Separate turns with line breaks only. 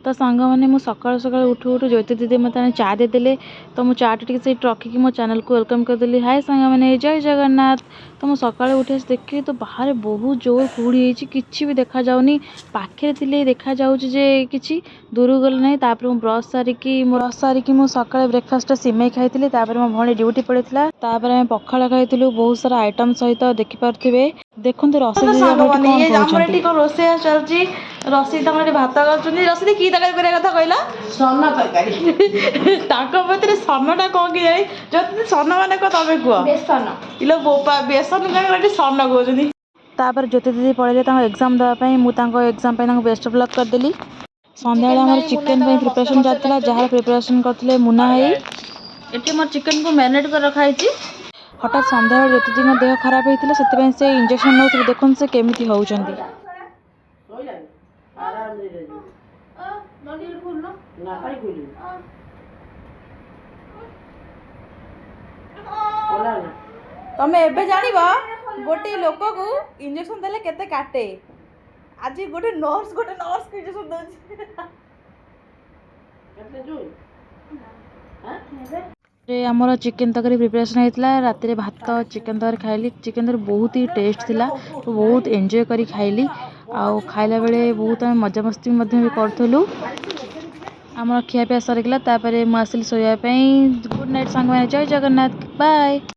ତ ସାଙ୍ଗମାନେ, ମୁଁ ସକାଳୁ ସକାଳୁ ଉଠୁ ଉଠୁ ଜ୍ୟୋତି ଦିଦି ମୋତେ ଆଣି ଚା ଦେଇଦେଲେ। ତ ମୁଁ ଚାଟା ଟିକେ ସେଇଠି ରଖିକି ମୋ ଚ୍ୟାନେଲକୁ welcome କରିଦେଲି। ହାଏ ସାଙ୍ଗମାନେ, ଜୟ ଜଗନ୍ନାଥ। ତ ମୁଁ ସକାଳୁ ଉଠି ଆସି ଦେଖିଲି ତ ବାହାରେ ବହୁତ ଜୋର କୁହୁଡ଼ି ହେଇଛି, କିଛି ବି ଦେଖାଯାଉନି। ପାଖରେ ଥିଲେ ଦେଖାଯାଉଛି ଯେ କିଛି, ଦୂରକୁ ଗଲେ ନାହିଁ। ତାପରେ ମୁଁ ବ୍ରସ୍ ସାରିକି ମୁଁ ସକାଳେ ବ୍ରେକଫାଷ୍ଟଟା ସିମେଇ ଖାଇଥିଲି। ତାପରେ ମୋ ଭଉଣୀ ଡ୍ୟୁଟି ପଳେଇଥିଲା। ତାପରେ ଆମେ ପଖାଳ ଖାଇଥିଲୁ ବହୁତ ସାରା ଆଇଟମ୍ ସହିତ। ଦେଖିପାରୁଥିବେ, ଦେଖନ୍ତୁ ରସି ଦିଦି ଆମର ଏଠି
ସାଙ୍ଗମାନେ,
କ'ଣ
ଇଏ ଆମର
କରୁଛନ୍ତି।
ଏଠି କ'ଣ ରୋଷେଇ ଚାଲିଛି। ରସି ତାଙ୍କର ଏଠି ଭାତ କରୁଛନ୍ତି। ରସି, କି ତରକାରୀ କରିବା କଥା କହିଲ?
ସନ ତରକାରୀ।
ତାଙ୍କ ଭିତରେ ସନଟା କ'ଣ କି ଜାଣି। ଯଦି ସନ ମାନେ କ'ଣ, ତମେ କୁହ।
ବେସନ।
ଇଲୋ ବୋପା, ବେସନ କାହିଁ ଏଠି ସନ କହୁଛନ୍ତି?
ତାପରେ ଜ୍ୟୋତି ଦିଦି ପଳେଇଲେ ତାଙ୍କ ଏକ୍ଜାମ୍ ଦେବା ପାଇଁ। ମୁଁ ତାଙ୍କ ଏକ୍ଜାମ୍ ପାଇଁ ତାଙ୍କୁ ବେଷ୍ଟ ଅଫ୍ ଲକ୍ କରିଦେଲି। ସନ୍ଧ୍ୟାବେଳେ ଆମର ଚିକେନ୍ ପାଇଁ ପ୍ରିପାରେସନ୍ ଚାଲିଥିଲା, ଯାହାର ପ୍ରିପାରେସନ୍ କରିଥିଲେ ମୁନା ଭାଇ।
ଏଠି ମୋର ଚିକେନକୁ ମ୍ୟାରିନେଟ୍ କରି ରଖାହେଇଛି।
ହଠାତ୍ ସନ୍ଧ୍ୟାବେଳେ ଜ୍ୟୋତି ଦିଦିଙ୍କ ଦେହ ଖରାପ ହେଇଥିଲା, ସେଥିପାଇଁ ସେ ଇଞ୍ଜେକ୍ସନ୍ ନେଉଥିଲେ। ଦେଖନ୍ତୁ ସେ କେମିତି ହେଉଛନ୍ତି।
ଶୋଇଲାଣି, ଆରାମରେ ରହିବୁ ନା? କାଇଁ ଖୋଲିବୁ? ଖୋଲା ନା।
ତମେ ଏବେ ଜାଣିବ ଗୋଟେ ଲୋକକୁ ଇଞ୍ଜେକ୍ସନ ଦେଲେ କେତେ କାଟେ। ଆଜି ଗୋଟେ ନର୍ସ ଗୋଟେ ନର୍ସକୁ ଇଞ୍ଜେକ୍ସନ ଦଉଛି।
କେତେ ଜୋର?
ରେ ଆମର ଚିକେନ୍ ତରକାରୀ ପ୍ରିପାରେସନ୍ ହେଇଥିଲା। ରାତିରେ ଭାତ, ଚିକେନ୍ ତରକାରୀ ଖାଇଲି। ଚିକେନ୍ ତରକାରୀ ବହୁତ ହି ଟେଷ୍ଟ ଥିଲା। ତ ବହୁତ ଏନ୍ଜୟ କରି ଖାଇଲି। ଆଉ ଖାଇଲା ବେଳେ ବହୁତ ଆମେ ମଜାମସ୍ତି ମଧ୍ୟ ବି କରୁଥିଲୁ। ଆମର ଖିଆପିଆ ସରିଗଲା। ତାପରେ ମୁଁ ଆସିଲି ଶୋଇବା ପାଇଁ। ଗୁଡ଼୍ ନାଇଟ୍ ସାଙ୍ଗମାନେ, ଜୟ ଜଗନ୍ନାଥ, ବାଏ।